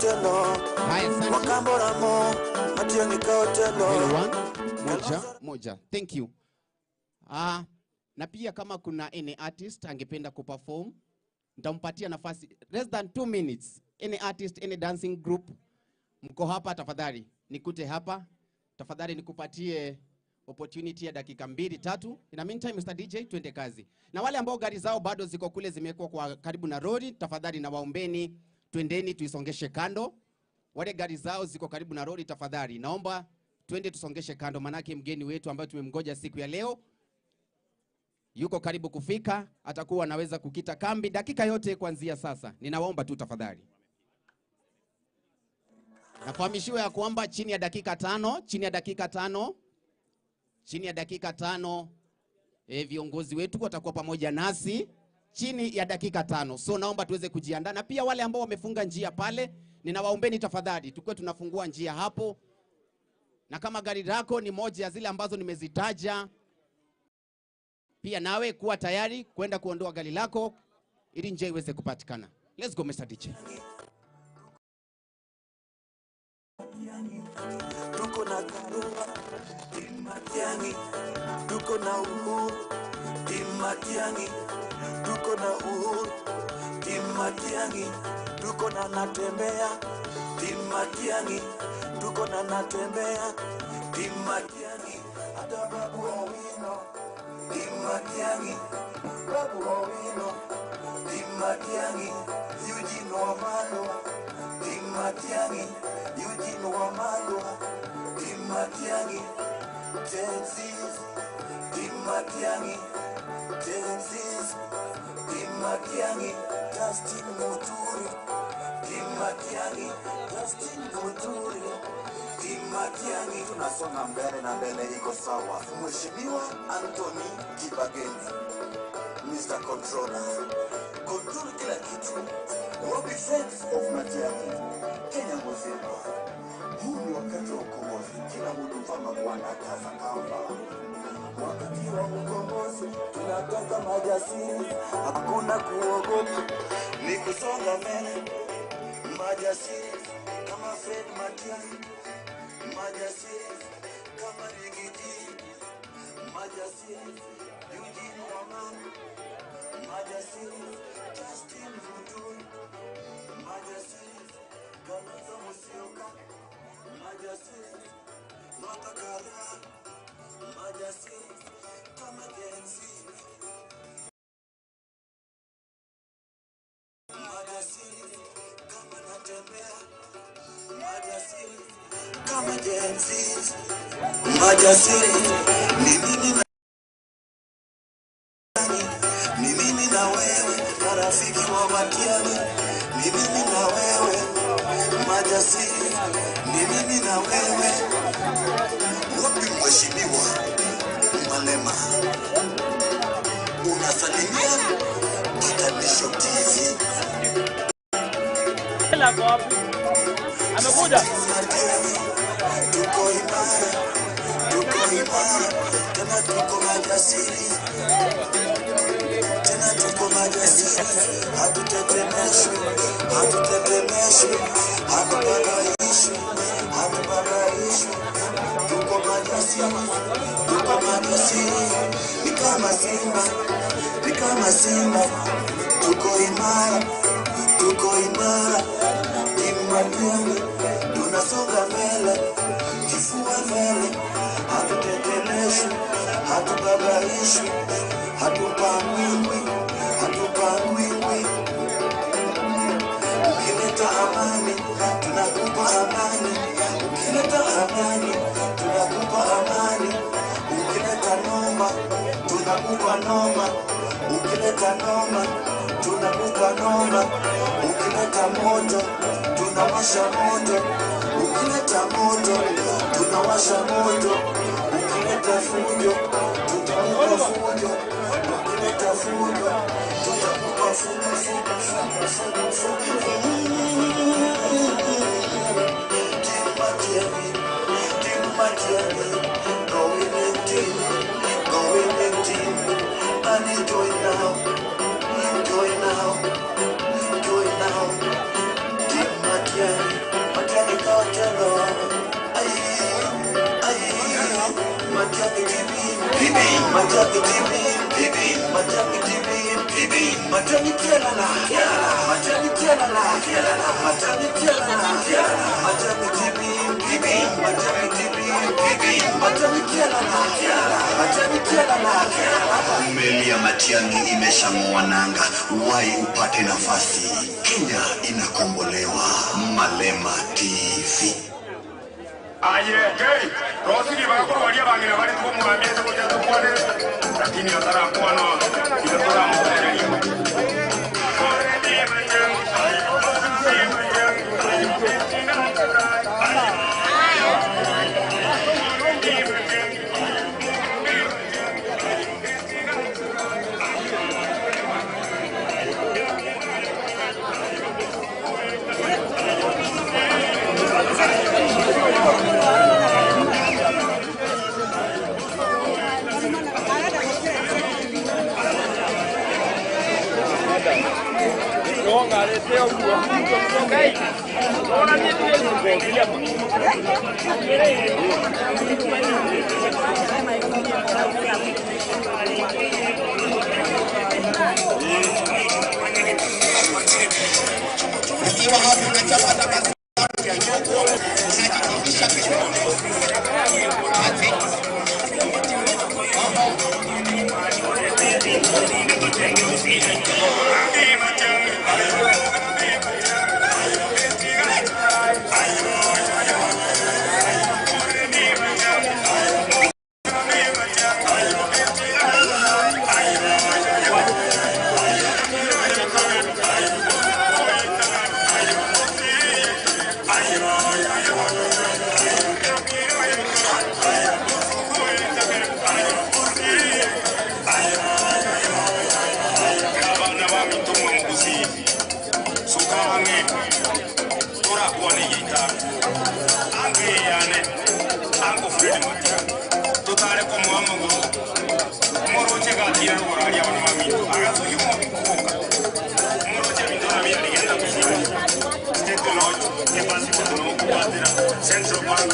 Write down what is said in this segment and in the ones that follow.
kaotelo. Haya, asante. Wakamboramo Matiang'i kaotelo. One, moja, moja. Thank you. Na pia kama kuna any artist angependa kuperform, nitampatia nafasi less than 2 minutes. Any artist, any dancing group, mko hapa tafadhali, nikute hapa. Tafadhali nikupatie opportunity ya dakika 2 3. In the meantime, Mr. DJ, twende kazi. Na wale ambao gari zao bado ziko kule zimekuwa kwa karibu na lori, tafadhali na waombeni twendeni tuisongeshe kando. Wale gari zao ziko karibu na lori, tafadhali naomba twende tusongeshe kando, manake mgeni wetu ambaye tumemgoja siku ya leo yuko karibu kufika, atakuwa anaweza kukita kambi dakika yote kuanzia sasa. Ninawaomba tu tafadhali. Nafahamishiwe ya kwamba chini ya dakika 5, chini ya dakika 5, chini ya dakika 5, viongozi wetu watakuwa pamoja nasi chini ya dakika 5. So naomba tuweze kujiandaa, na pia wale ambao wamefunga njia pale, ninawaombeni tafadhali tukue tunafungua njia hapo. Na kama gari lako ni moja ya zile ambazo nimezitaja, pia nawe kuwa tayari kwenda kuondoa gari lako ili njia iweze kupatikana. Let's go Mr. DJ. Tuko na Karua, Team Matiang'i, tuko na Uhuru, Team Matiang'i, tuko na Uhuru, Team Matiang'i, tuko na Natembea, Team Matiang'i, tuko na Natembea, Team Matiang'i, hata Babu Owino, Team Matiang'i, Babu Owino, Team Matiang'i, Eugene Wamalwa, Team Matiang'i, Eugene Wamalwa, Team Matiang'i, Gen Zs, Team Matiang'i, Gen Zs, Team Matiang'i, Justin Muturi, Team Matiang'i, Justin Muturi, Team Matiang'i. Tunasonga mbele na mbele iko sawa. Mheshimiwa Anthony Kibagendi, Mr. Controller, control kila kitu. Robi Friends of Matiang'i, Kenya mzima. Huu ni wakati wa ukombozi, kila mtu mfama bwana kaza kamba. Wakati wa ukombozi tunataka majasiri, hakuna kuogopa, ni kusonga mbele. Majasiri kama Fred Matiang'i, majasiri kama Rigidi, majasiri Eugene Wamalwa, majasiri Justin Muturi, majasiri Kalonzo Musyoka, majasiri Martha Karua, majasiri kama Gen Z, majasiri kama Natembea, majasiri kama Gen Z, majasiri ni mimi na ni mimi na wewe, marafiki wa Matiang'i, ni mimi na wewe, majasiri ni mimi na wewe. Wapi mheshimiwa Malema, unasalimia Patanisho TV. Amekuja. Tuko imara, tuko imara, tena tuko majasiri, tena tuko majasiri, hatutetemeshwi, hatutetemeshwi, hatubabaishwi, hatubabaishwi, tuko majasiri, tuko majasiri, ni kama simba, ni kama simba, tuko imara, tuko imara, Team Matiang'i, tunasonga mbele, kifua mbele, hatutetemeshwi, hatubabaishwi, hatupangwingwi, hatupangwingwi. Ukileta amani, tunakupa amani. Ukileta amani, tunakupa amani. Ukileta noma, tunakupa noma. Ukileta noma, tunakupa noma. Ukileta moto, tunawasha moto. Ukileta moto, tunawasha moto. Ukileta fujo, tutakupa fujo. Ukileta fujo, tutakupa fujo, fujo, fujo, fujo. Team Matiang'i, Team Matiang'i, going in team, going in team. And join now, join now, join now. Team Matiang'i. Meli ya Matiang'i imeshang'oa nanga, wai upate nafasi. Kenya inakombolewa. Malema TV. Aye, hey, Rosili bakuru walia bangina bali tukumwambia tukuja tukwane, lakini atara kuano kidogo mmoja. Ukiwa hapo unachapa tabasamu unajikimbisha kidogo. Central Bank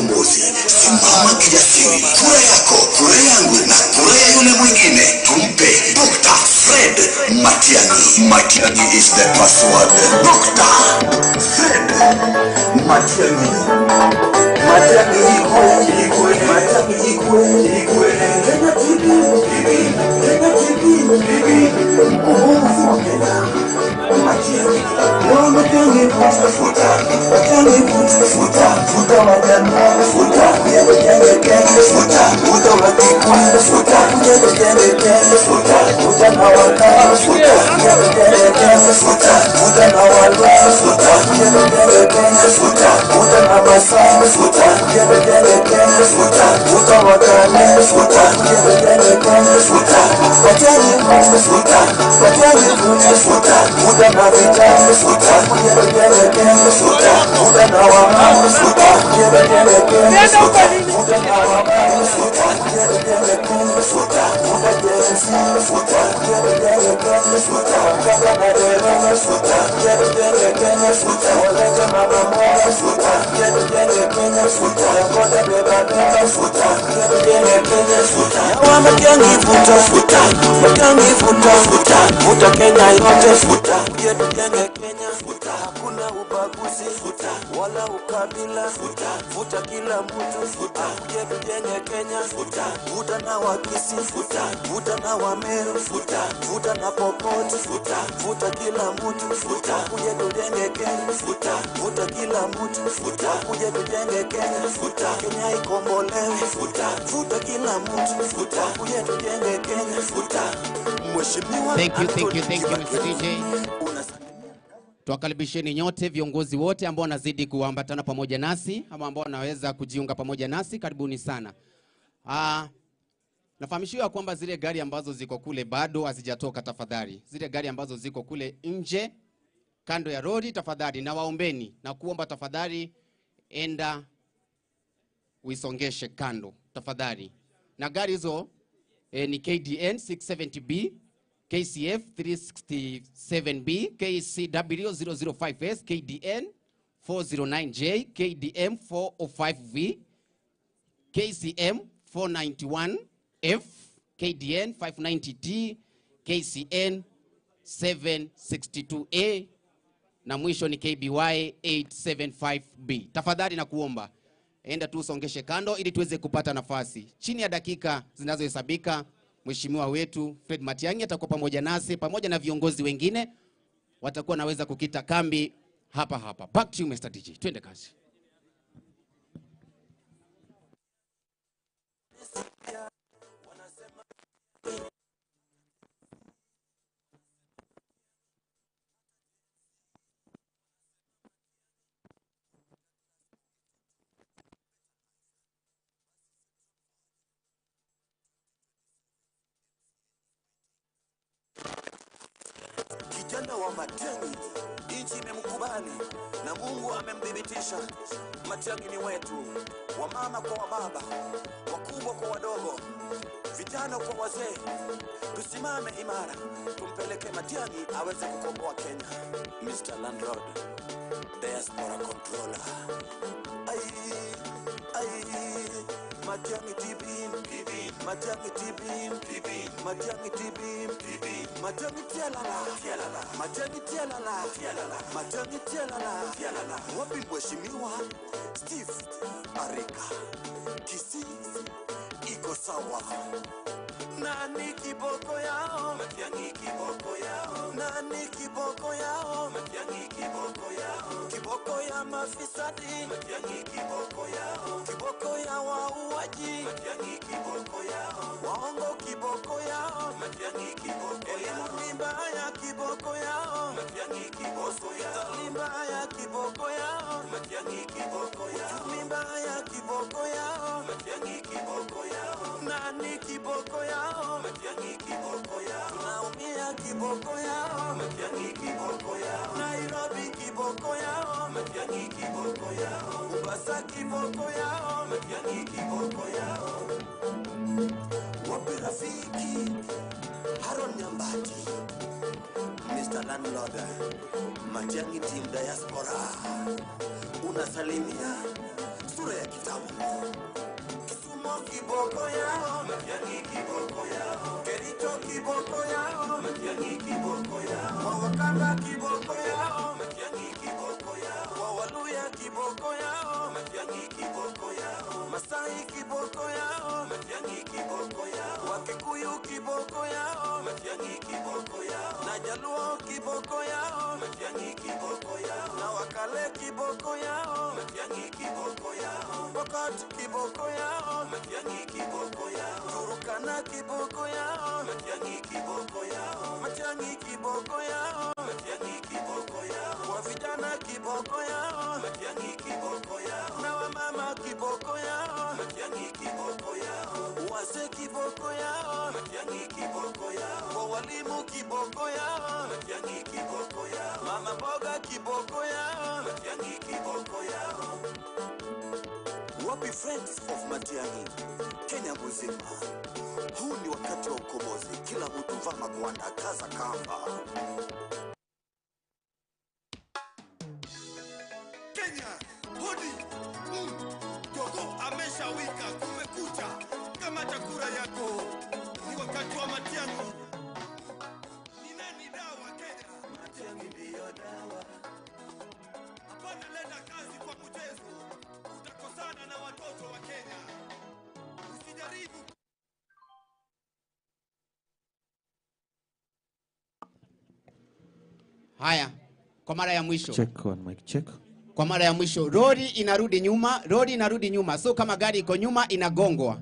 Simama kijasiri, kura yako, kura yangu na kura ya yule mwingine. Tumpe Dr. Fred Matiang'i. Matiang'i is the password. Dr. Fred Matiang'i. Matiang'i ikwe, ikwe, Matiang'i ikwe, ikwe. Kenya TV, TV, Kenya TV, TV. Mkombozi wa Kenya. Matiang'i. Matiang'i futa, Matiang'i futa, futa Matiang'i futa, Matiang'i futa, futa Matiang'i futa, Matiang'i futa, futa na waka futa, Matiang'i futa, futa na wala futa, Matiang'i futa, futa na basa futa, Matiang'i futa, futa wakale futa, Matiang'i futa, Matiang'i futa, Matiang'i futa, futa na vita futa, Matiang'i futa, futa na wama futa, Matiang'i futa, futa na wama futa. Futa, tujenge Kenya. Futa, yawa Matiang'i futa, futa, Matiang'i futa, futa, futa Kenya yote. Futa, tuje tujenge Kenya. Futa, hakuna ubaguzi. Futa, wala ukabila. Futa, futa kila mtu. Futa, tuje tujenge Kenya. Futa, futa na Wakisi. Futa, futa na Wameru. Futa, futa na Pokot. Futa, futa kila mtu. Futa, tuje tujenge Kenya. Futa, futa kila mtu. Futa, tuje tujenge Kenya. Futa, Kenya ikombolewe. Futa, futa kila mtu. Futa, tuje tujenge Kenya. Futa, Mheshimiwa. Thank you, thank you, thank you, Mr. DJ. Tuwakaribisheni nyote viongozi wote ambao wanazidi kuambatana pamoja nasi ama ambao wanaweza kujiunga pamoja nasi, karibuni sana. Nafahamishiwa kwamba zile gari ambazo ziko kule bado hazijatoka, tafadhali. Zile gari ambazo ziko kule nje kando ya rodi, tafadhali na waombeni na kuomba tafadhali, enda uisongeshe kando tafadhali. Na gari hizo ni KDN 670B, KCF 367B, KCW 005S, KDN 409J, KDM 405V, KCM 491F, KDN 590D, KCN 762A na mwisho ni KBY 875B. Tafadhali na kuomba enda tu usongeshe kando ili tuweze kupata nafasi. Chini ya dakika zinazohesabika, Mheshimiwa wetu Fred Matiang'i atakuwa pamoja nasi pamoja na viongozi wengine watakuwa naweza kukita kambi hapa hapa. Back to you Mr. DJ. Twende kazi. Kijana wa Matiang'i, nchi imemkubali na Mungu amemthibitisha. Matiang'i ni wetu, wamama kwa wababa, wakubwa kwa wadogo, vijana kwa wazee. Tusimame imara, tumpeleke Matiang'i aweze kukomboa Kenya. Mr. Landlord, Diaspora Controller. Ai, ai, Matiang'i TB, Matiang'i TB, Matiang'i TB, Matiang'i tialala, tialala, Matiang'i tialala, tialala, Matiang'i tialala, tialala. Wapi Mheshimiwa Steve Arika? Kisii iko sawa. Nani kiboko yao? Matiang'i kiboko yao. Nani kiboko yao? Matiang'i kiboko yao. Kiboko ya mafisadi. Matiang'i kiboko yao. Kiboko ya wauaji. Matiang'i kiboko yao. Waongo kiboko yao. Matiang'i kiboko yao. Elimu ni mbaya kiboko yao. Matiang'i kiboko yao. Hospitali mbaya kiboko yao. Matiang'i kiboko yao. Uchumi mbaya kiboko yao. Matiang'i kiboko yao. Nani kiboko yao? Matiang'i kiboko yao. Tunaumia kiboko yao. Matiang'i kiboko yao. Nairobi kiboko yao. Matiang'i kiboko yao. Mombasa kiboko yao. Matiang'i kiboko yao. Wapi rafiki Haron Nyambati, Mr. Landlord, Matiang'i Team Diaspora, unasalimia sura ya kitabu. Kisumu kiboko yao, Matiang'i kiboko yao. Kericho kiboko yao, Matiang'i kiboko yao. Wawakamba kiboko yao, Matiang'i kiboko yao. Wawaluya kiboko yao, Matiang'i kiboko yao. Masai kiboko yao, Matiang'i kiboko yao. Wakikuyu kiboko yao, Matiang'i kiboko yao. Na Jaluo kiboko yao, Matiang'i kiboko yao. Na Wakale kiboko yao, Matiang'i kiboko yao. Pokot kiboko yao, Matiang'i kiboko yao. Turkana kiboko yao, Matiang'i kiboko yao. Matiang'i kiboko yao, Matiang'i kiboko yao. Kwa vijana kiboko yao, Matiang'i kiboko yao. Na wamama kiboko yao, Matiang'i kiboko yao. Wazee kiboko yao, Matiang'i kiboko yao. Kwa walimu kiboko yao, Matiang'i kiboko yao. Mama mboga kiboko yao, Matiang'i kiboko yao. Wapi Friends of Matiang'i, Kenya mzima. Huu ni wakati wa ukombozi. Kila mtu vaa magwanda, kaza kamba. Kenya, hodi. Gogo amesha Wika, kumekucha. Kamata kura yako, ni wakati wa Matiang'i. Ni nani dawa Kenya? Matiang'i ndiyo dawa. Hapana, leta kazi kwa mchezo, utakosana na watoto wa Kenya. Usijaribu. Haya, kwa mara ya mwisho. Check one mic check. Kwa mara ya mwisho, lori inarudi nyuma, lori inarudi nyuma. So kama gari iko nyuma inagongwa.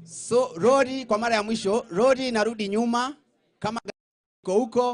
So lori, kwa mara ya mwisho, lori inarudi nyuma kama gari iko huko.